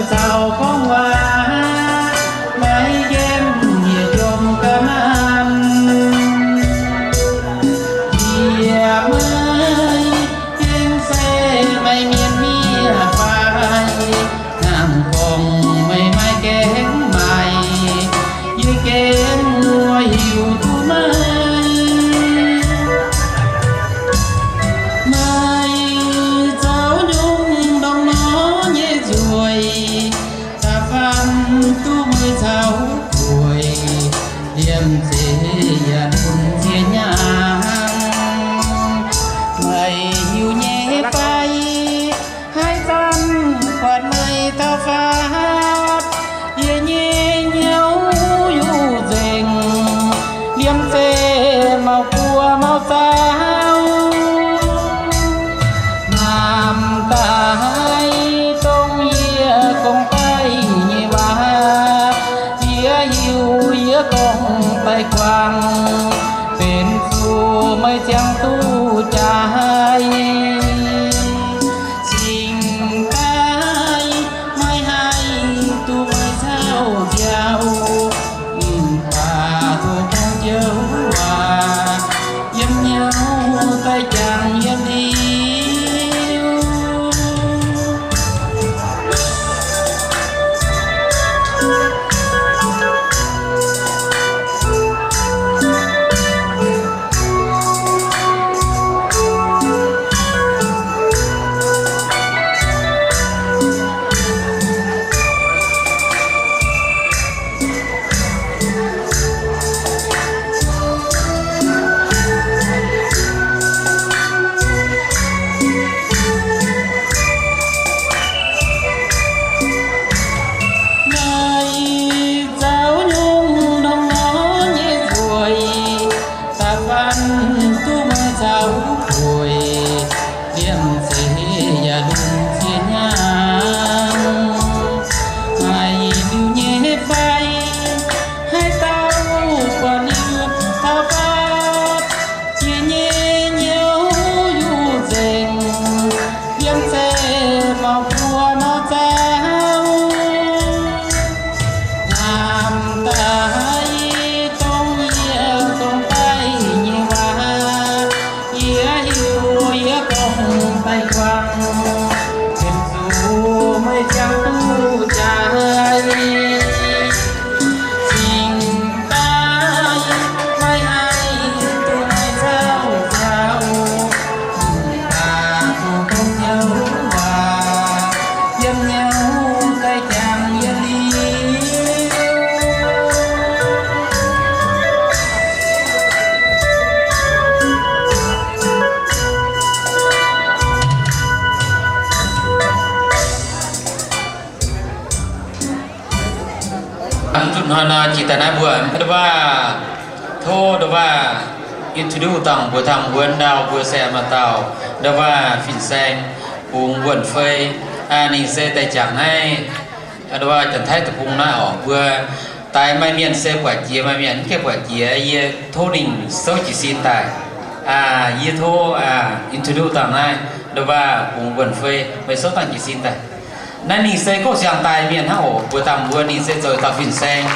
Zaux gorngv waac maiv yiem, yie jomc ga'naanh. Yie meih gengh se meih mienh miev fai, hnangv gorngv meih maiv gaengh maaih, yie gengh mbuox hiuv duqv meih. Meih zoux nyungc ndongc nor nyei nzueic, da'faanh duqv meih caux gueic, liemh zeih yaac lunx ziex hnyangx. Meih hiuv nyei fai, haaix zanc buatc meih taux faatv, yie nyei hnyouv yuh nzengc, liemh zeih mauh buoz mauh zaauv. Hnamv daaih dongh yie gorngv daaih nyei waac, yie hiuv yie gorngv daaih guangc, benx zuqc meih ziangh duqv jaaix. Cingx daaih maiv haih duqv meih caux nziaaux, mv baac duqv gorngv joux waac, yiem hnyouv daaih jangx yiem liuz. Meih zoux nyungc ndongc nor nyei nzueic, da'faanh duqv meih caux gueic, liemh zeih yaac lunx ziex hnyangx. Maaih liuz nyei fai, haaix dauh buatc liuz taux faatv, yie nyei hnyouv yuh nzengc, liemh zeih mauh buoz mauh zaauv. Hnamv daaih dongh yie gorngv daaih nyei waac, yie hiuv yie gorngv daaih guangc, benx zuqc meih ziangh duqv jaaix. Cingx daaih maiv haih duqv meih caux nziaaux, mv baac duqv gorngv joux waac, yiem hnyouv daaih jangx yiem liuz. Mv zuqc hnoi nor jiex daaih naaiv mbuo, ndau waac, tov ndau waac introduce dangh mbuo, dangh mbuo ndau mbuo se maaih dauh ndau waac fin-saeng bungx wuonh fei, ninh se daaih jangx naaiv ndau waac Janx-Taiv Deic-Bung naaiv oc. Mbuo daaih maaih mienh se buatc jiex, maaih mienh mv gaengh buatc jiex, yie tov ninh souv jiez sin daaih. Yie tov introduce dangh naaiv ndau waac bungx wuonh fei, meih souv dangh jiez sin daaih. Naaiv ninh se gouv siang daaih mienh hnangv oc. Mbuo dangh mbuo ninh se zoux dauh fin-saeng.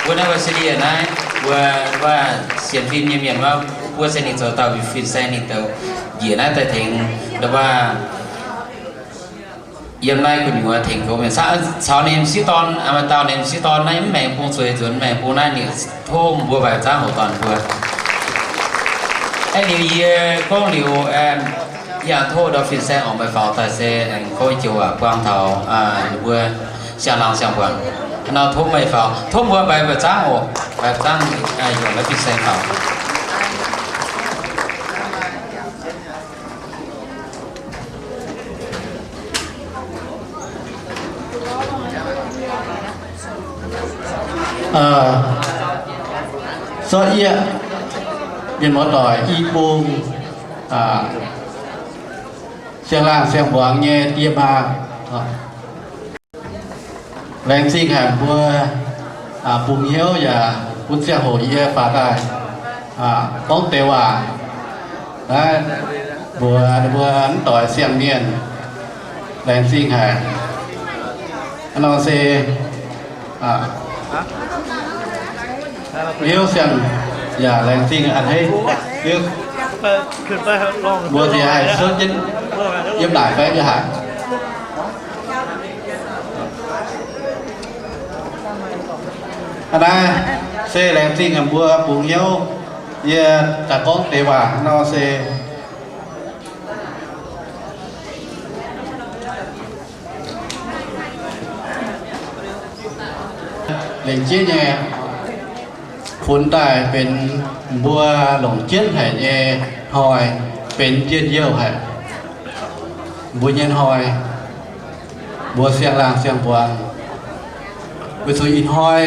Mbuo naaiv Visalia naaiv, mbuo ndau waac sienx fim nyei mienh wuov, mbuo se ninh zoux dauh fin-saeng, ninh douc njiec naaiv daaih tengx ndau waac yiem naaiv gu'nyuoz tengx goux mienh. Caux ninh m'sieqv dorn, maaih dauh ninh m'sieqv dorn naaiv mv maengx bung, zueiz nzuonx mv maengx bung naaiv, ninh tov mbuo mbaix zangv hoc dorn mbuo. Aeqv, liuz yie gorngv liuz, yie yaac tov ndau fin-saeng oc, meih faaux daaih se aengx gorngv joux waac buang taux ninh mbuo siang-laangz siang-buangc. Nor tov meih faaux, tov mbuo mbaix mbaix zangv oc, mbaix zangv yaac maiv fin-saeng faaux. Sortv yie, mienh muoz-doic i bung siang-laangz siang-buangx nyei die maa, laengz zingh haic mbuo bungx hnyouv yaac bun ziangh hoc yie faaux daaih gorngv deix waac naaiv mbuox mbuo mv doix siang-mienh. Laengz zingh haic. Nor se hnyouv siang yaac laengz zingh a'hneiv. Mbuo ziex haih cuotv jienv yiem naaic fai yiem haaix? A'naaiv se laengz zingh mbuo bungx hnyouv. Yie daaih gorngv deix waac nor se lengc jeiv nyei funx daaih benx mbuo longc jienv haic nyei hnoi, benx njien-youh haic. Mbuo nyei hnoi, mbuo siang-laangh siang-mbuangz, weic zuqc ih hnoi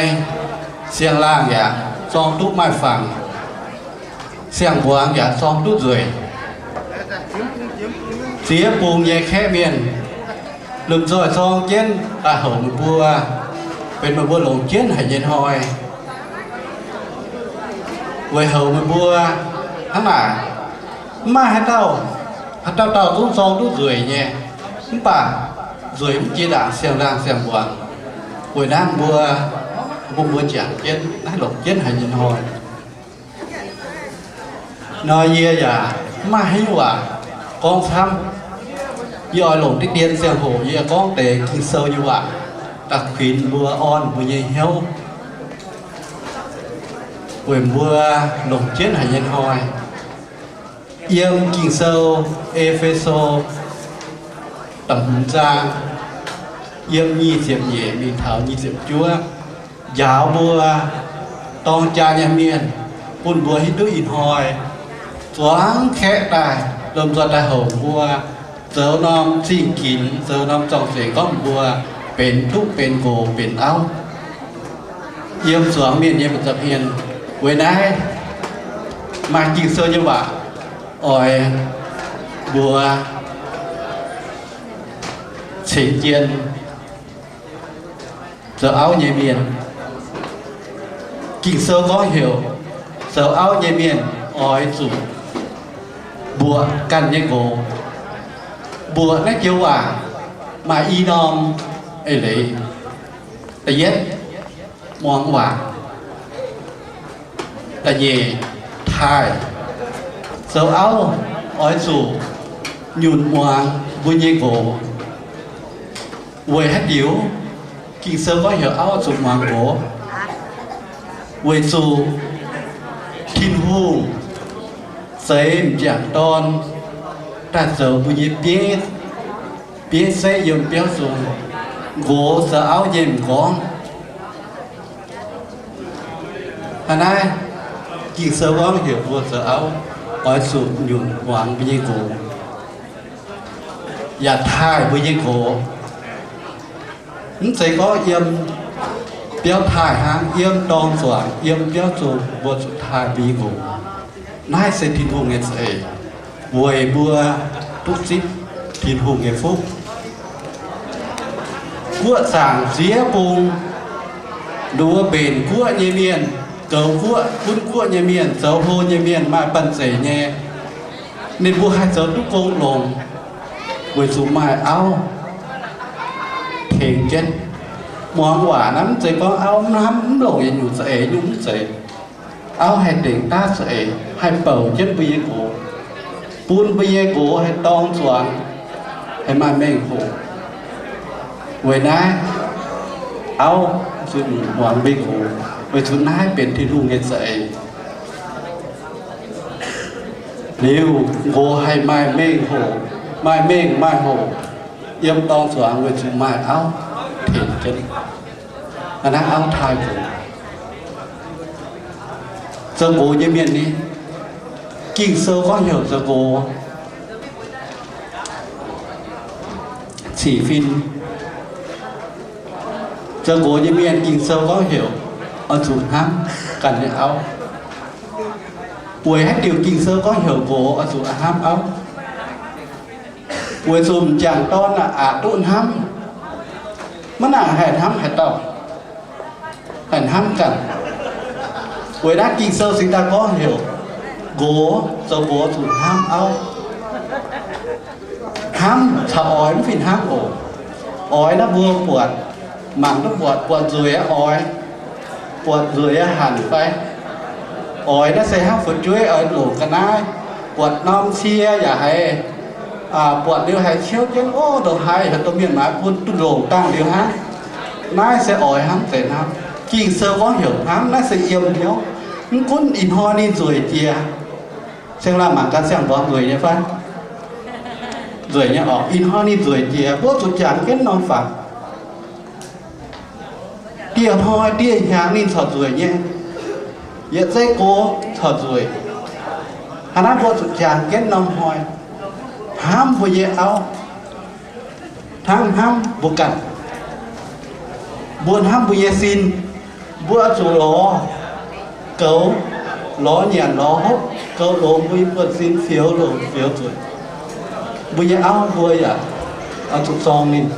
siang-laangh yaac zorng duqv maaih fangx, siang-mbuangz yaac zorng duqv nzueic. Ziex bung nyei kaeqv mienh lomh nzoih zorng jienv daaih houc meih mbuo, benx meih mbuo longc jienv haic nyei hnoi. Weic houc meih mbuo hnangv naaic, mv maaih haaix dauh, haaix dauh dauh zungv zorng duqv nzueic nyei, mv baac nzueic mv jiex ndaangc siang-laangh siang-mbuangz. Weic naaiv mbuo, mbuo, mbuo jangx jienv naaiv longc jienv haic nyei hnoi. Nor yie yaac mv maaih haaix nyungc waac gorngv camv. Yie oix longc diqv dien ziangh hoc yie gorngv deix Ging-Sou nyei waac daaih kuinx mbuo, orn mbuo nyei hnyouv, weic mbuo longc jienv haic nyei hnoi. Yiem Ging-Sou E^fe^so da'hmz zaang, yiem nyic ziepc nyeic mingh taux nyic ziepc juov, njaaux mbuo dorng jaa nyei mienh, bun mbuo hiuv duqv ih hnoi zuangx kaeqv daaih, lomh nzoih daaih houc mbuo zoux norm zingh ginx, zoux norm zorng-zengx gorngv mbuo benx duqv benx nqox benx auv yiem zuangx mienh nyei mbu'ziex hmien. Weic naaiv maaih Ging-Sou nyei waac oix mbuox cingx jien zoux auv nyei mienh. Ging-Sou gorngv heuc zoux auv nyei mienh oix zuqc mbuoqc ganh nyei nqox. Mbuoqc naaiv joux waac maaih i norm eix leiz. Da'yietv, muangx waac. Da'nyeic, taaih. Zoux auv oix zuqc nyunc muangx mbuo nyei nqox. Weic haaix diuc Ging-Sou gorngv heuc auv zuqc muangx nqox? Weic zuqc Tin-Hungh zeix m'jangc dorn daaih zoux mbuo nyei bieiv, bieiv zeiv yiem biauv zung. Nqox zoux auv nyei m'nqorngv. Hnangv naaiv, Ging-Sou gorngv heuc mbuo zoux auv oix zuqc nyunc muangx mbuo nyei nqox, yaac taaih mbuo nyei nqox. Mv zeiz gorngv yiem biauv taaih hnangv, yiem dorng zuangx, yiem biauv zung mbuo zuqc taaih mbuo nyei nqox. Naaiv se Tin-Hungh nyei za'eix weic mbuo duqv zipv Tin-Hungh nyei fuqv. Guoqv zaangc ziex bung, nduov mbenc guoqv nyei mienh, goux guoqv, gunv guoqv nyei mienh, zoux hlo nyei mienh maaih banh zeic nyei. Ninh mbuo haih zoux duqv gong longx weic zuqc maaih auv tengx jienv. Muangx waac naaiv mv zeiz gorngv auv mv hnamv mv longc yietc nyungc za'eix nyungc, mv zeiz. Auv haih dengc daav za'eix, haih bouc jienv mbuo nyei nqox, bun mbuo nyei nqox haih dorng zuangx, haih maaih mengh hoc. Weic naaiv, auv zuqc nyunc muangx mbuo nyei nqox, weic zuqc naaiv benx Tin-Hungh nyei za'eix. Liuz nqox haih maaih mengh hoc, maaih mengh maaih hoc yiem dorng zuangx weic zuqc maaih auv tengx jienv. Hnangv naaiv auv taaih nqox. Zoux nqox nyei mienh ni, Ging-Sou gorngv heuc zoux nqox cic fim. Zoux nqox nyei mienh Ging-Sou gorngv heuc oix zuqc hnamv ganh nyei auv. Weic haaix diuc Ging-Sou gorngv heuc nqox oix zuqc hnamv auv? Weic zuqc m'jangc dorn aqc duqv hnamv, maiv nangc haih hnamv haaix dauh, haih hnamv ganh. Weic naaiv Ging-Sou cingx daaih gorngv heuc nqox, zoux nqox zuqc hnamv auv. Hnamv caux oix mv fih hnangv oc. Oix naaiv mbuo buatc Mangc duqv buatc, buatc nzueic oix, buatc nzueic hanc fai? Oix naaiv se hnangv fu'jueiv oix longc ga'naaiv, buatc norm cie yaac haiz, buatc liuz haiz ciouv jienv, ov, ndongc haaix heuc domh mienh maaiz bun duqv longc dangh liuz hnangv. Naaiv se oix hnamv, zeiz hnamv. Ging-Sou gorngv heuc hnamv, naaiv se yiem hnyouv. Mv gunv ih hnoi ninh nzueic jiex, Seng Laanh mangc gaax siang-mborqv nzueic nyei fai? Nzueic nyei oc. Ih hnoi ninh nzueic jiex, mbuo zuqc jangx jienv norm fangx. Dieh hnoi dieh hnyangx ninh corc nzueic nyei. Yietc zeiv gox corc nzueic. Hnangv naaiv mbuo zuqc jangx jienv norm hnoi. Hnamv mbuo nyei auv hnangv hnamv mbuo ganh. Mbuo hnamv mbuo nyei sin, mbuo zuqc lorz goux, lorz nyanc lorz hopv, goux longx mbuo nyei buonv-sin, fioux longx fioux nzueic. Mbuo nyei auv mbuo yaac oix zuqc zorng ninh.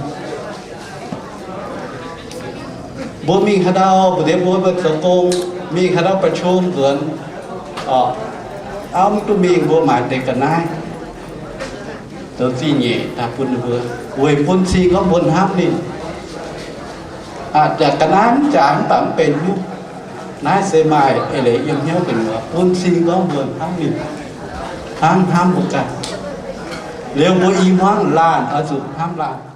Mbuo mingh haaix ndau, mbuo deix mbuo zoux gong, mingh haaix ndau ประชุม nzuonx, auv mv duqv mingh, mbuo maaiz deix ga'naaiv zoux zingh nyeic daaih bun ninh mbuo, weic bun cing gorngv mbuo hnamv ninh. Aa, ga'naaiv mv jaaix mv baac mv benx hnyouv. Naaiv se maaih eix leiz yiem hnyouv benx muoz, bun cing gorngv mbuo hnamv ninh, hnangv hnamv mbuo ganh. Liuz mbuo i hmuangv laanh oix zuqc hnamv laanh.